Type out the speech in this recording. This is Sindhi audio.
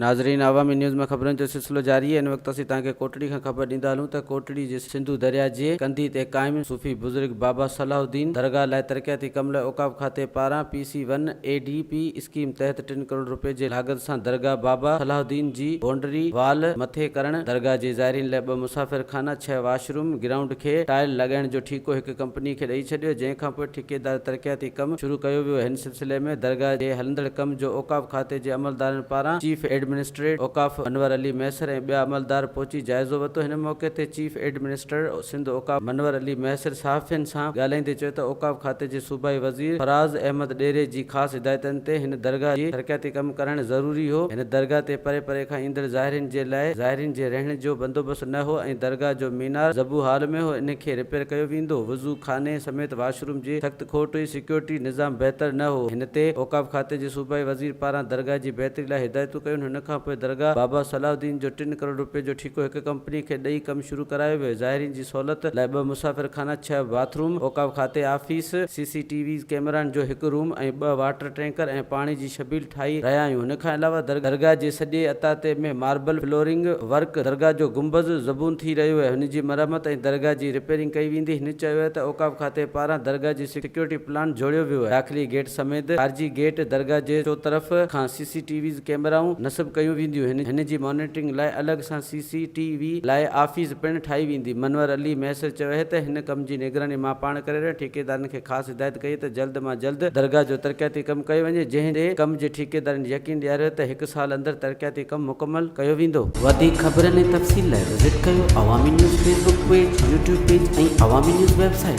ناظرين عوامي نيوز ۾ خبرن جو سلسلو جاري آهي ان وقت اسين توهان کي ڪوٽڙي کان خبر ڏيندا هلون ته ڪوٽڙي جي سنڌو درياء جي ڪنڌي تي قائم صوفي بزرگ بابا صلاح الدين درگاهه لاء ترقياتي ڪم لاء اوقاف کاتي پاران P C one A D P scheme تحت ٽن ڪروڙ روپين جي لاڳت سان درگاهه بابا صلاح الدين جي بائونڊري وال مٿي ڪرڻ، درگاهه جي زائرين لاء ٻه مسافر خانا، ڇهه واش روم، گرائونڊ کي ٽائل لڳائڻ جو ٺيڪو هڪ ڪمپني کي ڏئي ڇڏيو، جنهن کانپوء ٺيڪيدار ترقياتي ڪم شروع ڪيو ويو. هن سلسلي ۾ درگاهه جي هلندڙ ڪم جو اوقاف کاتي جي عملدارن پاران چيف ايڊمنسٽريٽ اوقاف منور علي مهيسر ۽ ٻيا عملدار پهچي جائزو ورتو. هن موقعي تي چيف ايڊمنسٽرر سنڌ اوقاف منور علي مهيسر صحافين سان ڳالهائيندي چيو ته اوقاف کاتي جي صوبائي وزير فراز احمد ڏيري جي خاص هدايتن تي هن درگاهه جي ترقياتي ڪم ڪرائڻ ضروري هو. هن درگاهه تي پري پري کان ايندڙ زائرين جي لاء زائرين جي رهڻ جو بندوبست نه هو ۽ درگاهه جو مينار زبون حال ۾ هو ان کي رپيئر ڪيو ويندو. وضو خاني سميت واش روم جي سخت کوٽ هئي، سيڪيورٽي نظام بهتر نه هو، هن تي اوقاف کاتي جي صوبائي وزير پاران درگاهه جي بهتري لاء هدايتون ڪيون، هن کان پوء درگاهه بابا صلاح الدين جو ٽن ڪروڙ روپين جو ٺيڪو هڪ ڪمپني کي ڏئي ڪم شروع ڪرايو ويو، زائرين جي سهولت لاء ٻه مسافر خانا، ڇهه باٿ روم، اوقاف کاتي آفيس، سي سي ٽي وي ڪئميرائن جو هڪ روم ۽ ٻه واٽر ٽينڪر ۽ پاڻي جي شبيل ٺاهي رهيا آهيون، هن کان علاوه درگاهه جي سڄي اطاطي ۾ ماربل فلورنگ ورڪ، درگاهه جو گنبذ زبون ٿي رهيو آهي، هن جي مرمت ۽ درگاهه جي رپيئرنگ ڪئي ويندي، هن چيو آهي ته اوقاف کاتي پاران درگاهه جي سيڪيورٽي پلان جوڙيو ويو آهي، داخلي گيٽ سميت خارجي گيٽ، درگاهه جي چوطرف کان سي سي ٽي ويز ڪئميرائون نصب ڪيون وينديون، هن جي مانيٽرنگ لاء الڳ سان سي سي ٽي وي لاء آفيس پڻ ٺاهي ويندي، منور علي مهيسر چيو آهي ته هن ڪم جي نگراني مان پاڻ ڪري رهيو آهيان، ٺيڪيدارن کي خاص هدايت ڪئي ته جلد مان جلد درگاهه جو ترقياتي ڪم ڪيو وڃي، جنهن تي ڪم جي ٺيڪيدارن يقين ڏياريو ته هڪ سال اندر ترقياتي ڪم مڪمل ڪيو ويندو. وڌيڪ خبرن ۽ تفصيل لاء وزٽ ڪيو Awami news Facebook page, YouTube page ۽ Awami news website.